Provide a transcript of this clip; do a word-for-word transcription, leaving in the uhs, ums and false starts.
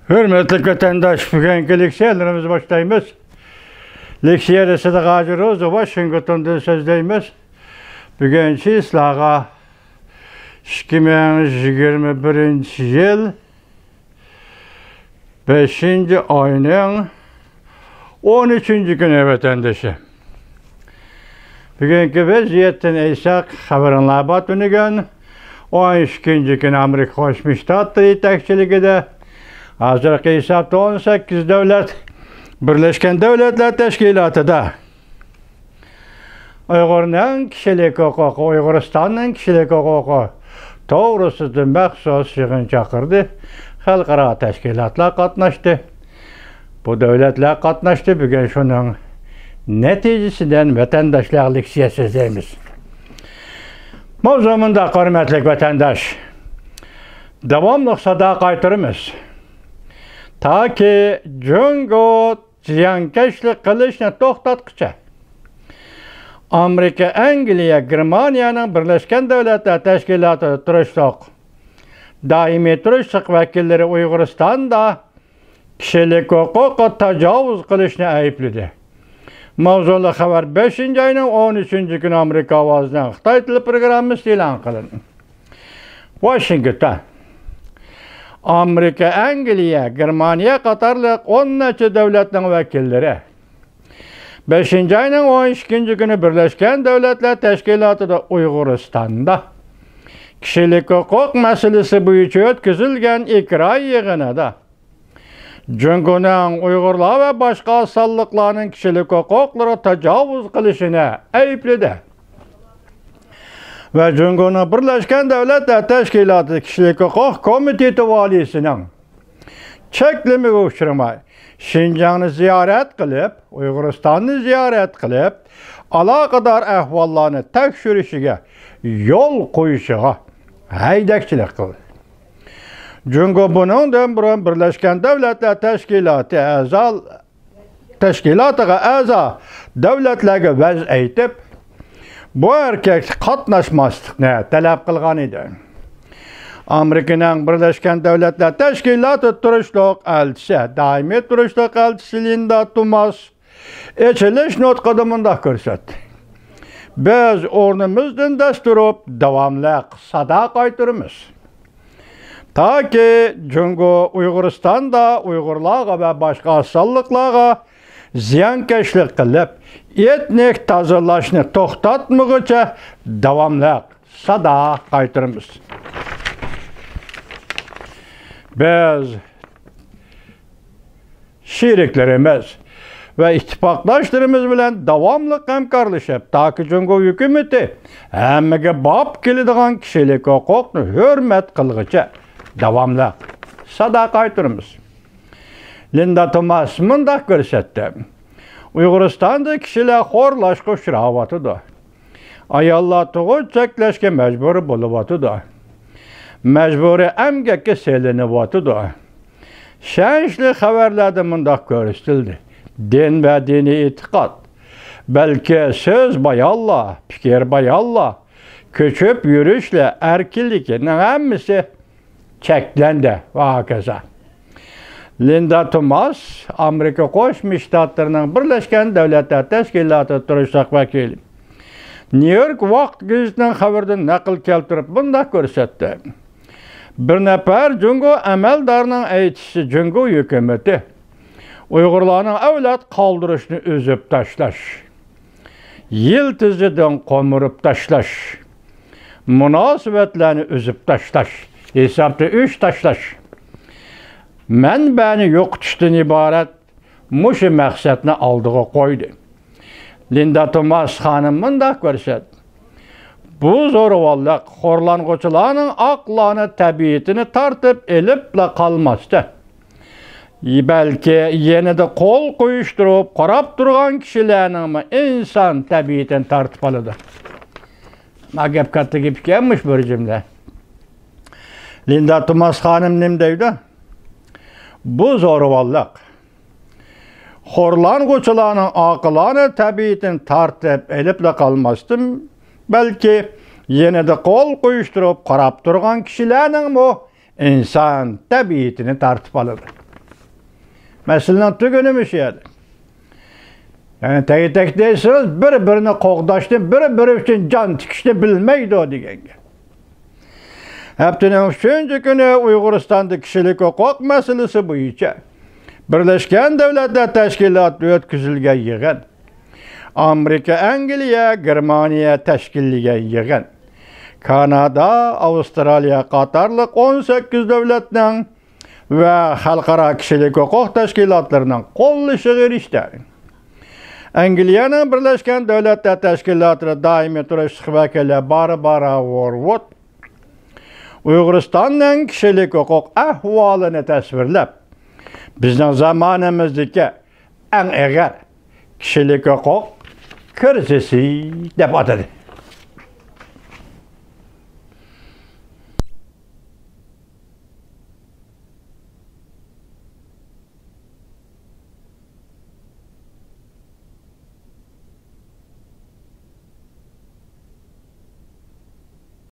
ھۆرمەتلىك ۋەتەنداش، بۈگۈنكى لېكسىيەلىرىمىزنى باشلايمىز. لېكسىيەدە سىدىق ھاجى روزى، ۋاشىنگتوندىن سۆزلەيمىز. بۈگۈن سىلەرگە ئىككى مىڭ يىگىرمە بىرىنچى يىل بەشىنچى ئاينىڭ ئون ئۈچىنچى كۈنى، ۋەتەندىشى. بۈگۈنكى ۋەزىيەتتىن ئېيتساق، خەۋىرىڭلار بار تۈنۈگۈن. ئون ئىككىنچى كۈنى ئامېرىكا قوشما شتاتلىرى يېتەكچىلىكىدە ھازىرقى ھېسابتا ئون سەككىز دۆلەت بىرلەشكەن دۆلەتلەر تەشكىلاتىدا ئۇيغۇرنىڭ كىشىلىك ھوقۇقى، ئۇيغۇرىستاننىڭ كىشىلىك ھوقۇقى توغرىسىدا مەخسۇس يىغىن چاقىردى. خەلقئارا تەشكىلاتلار قاتناشتى. بۇ دۆلەتلەر قاتناشتى. بۈگۈن شۇنىڭ نەتىجىسىدىن ۋەتەنداشلار لېكسىيە سۆزلەيمىز. ماۋزۇ مۇنداق، ھۆرمەتلىك ۋەتەنداش. داۋاملىق سادا قايتۇرىمىز. تاكى جۇڭگو زىيانكەشلىك قىلىشنى توختاتقۇچە، ئامېرىكا، ئەنگلىيە، گېرمانىيەنىڭ بىرلەشكەن دۆلەتلەر تەشكىلاتىدا تۇرۇشلۇق دائىمىي تۇرۇشلۇق ۋەكىللىرى ئۇيغۇرىستاندا كىشىلىك ھوقۇققا تاجاۋۇز قىلىشنى ئەيىبلىدى. ماۋزۇلۇق خەۋەر بەشىنچى ئاينىڭ ئون ئۈچىنچى كۈنى ئامېرىكا ئاۋازىنىڭ خىتاي تىلى پروگراممىسىدا ئېلان قىلىندى. ۋاشىنگتون. ئامېرىكا، ئەنگلىيە، گېرمانىيە قاتارلىق ئون نەچچە دۆلەتنىڭ ۋەكىللىرى بەشىنچى ئاينىڭ ئون ئىككىنچى كۈنى بىرلەشكەن دۆلەتلەر تەشكىلاتىدا ئۇيغۇرىستاندا كىشىلىك ھوقۇق مەسىلىسى بويىچە ئۆتكۈزۈلگەن ئىكرا يىغىنىدا جۇڭگونىڭ ئۇيغۇرلار ۋە باشقا ئاز سانلىقلارنىڭ كىشىلىك ھوقۇقلىرىغا تاجاۋۇز قىلىشىنى ئەيىبلىدى ۋە جۇڭگونىڭ بىرلەشكەن دۆلەتلەر تەشكىلاتى كىشىلىك ھوقۇق كومىتېتى ۋالىيسىنىڭ چەكلىمىگە ئۇچرىماي، شىنجاڭنى زىيارەت قىلىپ، ئۇيغۇرىستاننى زىيارەت قىلىپ، ئالاقىدار ئەھۋاللارنى تەكشۈرۈشىگە يول قويۇشىغا ھەيدەكچىلىك قىلدى. جۇڭگو بۇنىڭدىن بۇرۇن بىرلەشكەن دۆلەتلەر تەشكىلاتى ئەزا، تەشكىلاتىغا ئەزا دۆلەتلەرگە ۋەز ئېيتىپ، بۇ ھەرىكەتكە قاتناشماسلىقنى تەلەپ قىلغان ئىدى. ئامېرىكىنىڭ بىرلەشكەن دۆلەتلەر تەشكىلاتىدا تۇرۇشلۇق ئەلچىسى، دائىمىي تۇرۇشلۇق ئەلچىسى لىندا توماس ئېچىلىش نۇتقىدا مۇنداق كۆرسەتتى: بىز ئورنىمىزدىن دەس تۇرۇپ، داۋاملىق سادا قايتۇرىمىز. تاكى جۇڭگو ئۇيغۇرىستاندا ئۇيغۇرلارغا ۋە باشقا ئاز سانلىقلارغا زىيانكەشلىك قىلىپ، ئېتنىك تازىلاشنى توختاتمىغۇچە داۋاملىق سادا قايتۇرىمىز. بىز شېرىكلىرىمىز ۋە ئىتتىپاقداشلىرىمىز بىلەن داۋاملىق ھەمكارلىشىپ، تاكى جۇڭگو ھۆكۈمىتى ھەممىگە باب كېلىدىغان كىشىلىك ھوقۇقنى ھۆرمەت قىلغۇچە داۋاملىق سادا قايتۇرىمىز. لىندا توماس مۇنداق كۆرسەتتى: ئۇيغۇرىستاندا كىشىلەر خورلاشقا ئۇچراۋاتىدۇ. ئاياللار تۇغۇت چەكلەشكە مەجبۇر بولۇۋاتىدۇ. مەجبۇرىي ئەمگەككە سېلىنىۋاتىدۇ. ئىشەنچلىك خەۋەرلەردە مۇنداق كۆرسىتىلدى: دىن ۋە دىنىي ئېتىقاد، بەلكى سۆز بايانلار، پىكىر بايانلار، كۆچۈپ يۈرۈشلەر ئەركىنلىكىنىڭ ھەممىسى چەكلەندى ۋە ھاكازا. لىندا توماس ئامېرىكا قوشما شتاتلىرىنىڭ بىرلەشكەن دۆلەتلەر تەشكىلاتىدا تۇرۇشلۇق ۋەكىلى نيۇ يورك ۋاقىت گېزىتىنىڭ خەۋىرىدىن نەقىل كەلتۈرۈپ مۇنداق كۆرسەتتى: بىر نەپەر جۇڭگو ئەمەلدارىنىڭ ئېيتىشىچە، جۇڭگو ھۆكۈمىتى ئۇيغۇرلارنىڭ ئەۋلاد قالدۇرۇشنى ئۈزۈپ تاشلاش، يىلتىزىدىن قومۇرۇپ تاشلاش، مۇناسىۋەتلەرنى ئۈزۈپ تاشلاش، ھېسابتا ئۈچ تاشلاش، مەنبەنى يوقىتىشتىن ئىبارەت مۇشۇ مەقسەتنى ئالدىغا قويدى. لىندا توماس خانىم مۇنداق كۆرسەتتى: بۇ زورىۋاللىق خورلانغۇچىلارنىڭ ئاقلارنى تەبىئىتىنى تارتىپ ئېلىپلا قالماستىن، بەلكى يېنىدا قول قويۇشتۇرۇپ قاراپ تۇرغان كىشىلەرنىڭمۇ ئىنسان تەبىئىتىنى تارتىپ ئالىدۇ. ما گەپ كاتتا گەپ ئىكەن، مۇشۇ بىر جۈملە. لىندا توماس خانىم نېمە دەيدۇ؟ بۇ زورىۋاللىق خورلانغۇچىلارنىڭ ئاقىلانە تەبىئىتىنى تارتىپ ئېلىپلا قالماستىن، بەلكى يېنىدا قول قويۇشتۇرۇپ قاراپ تۇرغان كىشىلەرنىڭمۇ ئىنسان تەبىئىتىنى تارتىپ ئالىدۇ. مەسىلىنىڭ تۈگۈنى مۇشۇ يەردە. يەنى تەگتەك دەيسىز، بىر-بىرىنى قوغداشنى، بىر-بىرى ئۈچۈن جان تىكىشنى بىلمەيدۇ دېگەن گەپ. ھەپتىنىڭ ئۈچىنچى كۈنى ئۇيغۇرىستاندا كىشىلىك ھوقۇق مەسىلىسى بويىچە بىرلەشكەن دۆلەتلەر تەشكىلاتىدا ئۆتكۈزۈلگەن يىغىن، ئامېرىكا، ئەنگلىيە، گېرمانىيە تەشكىللىگەن يىغىن، كانادا، ئاۋسترالىيە قاتارلىق ئون سەككىز دۆلەتنىڭ ۋە خەلقئارا كىشىلىك ھوقۇق تەشكىلاتلىرىنىڭ قوللىشىغا ئېرىشتى. ئەنگلىيەنىڭ بىرلەشكەن دۆلەتلەر تەشكىلاتىدا دائىمىي تۇرۇشلۇق ۋەكىلى باربارا ۋورۋۇد ئۇيغۇرىستاننىڭ كىشىلىك ھوقۇق ئەھۋالىنى تەسۋىرلەپ، بىزنىڭ زامانىمىزدىكى ئەڭ ئېغىر كىشىلىك ھوقۇق كىرىزىسى دەپ ئاتىدى.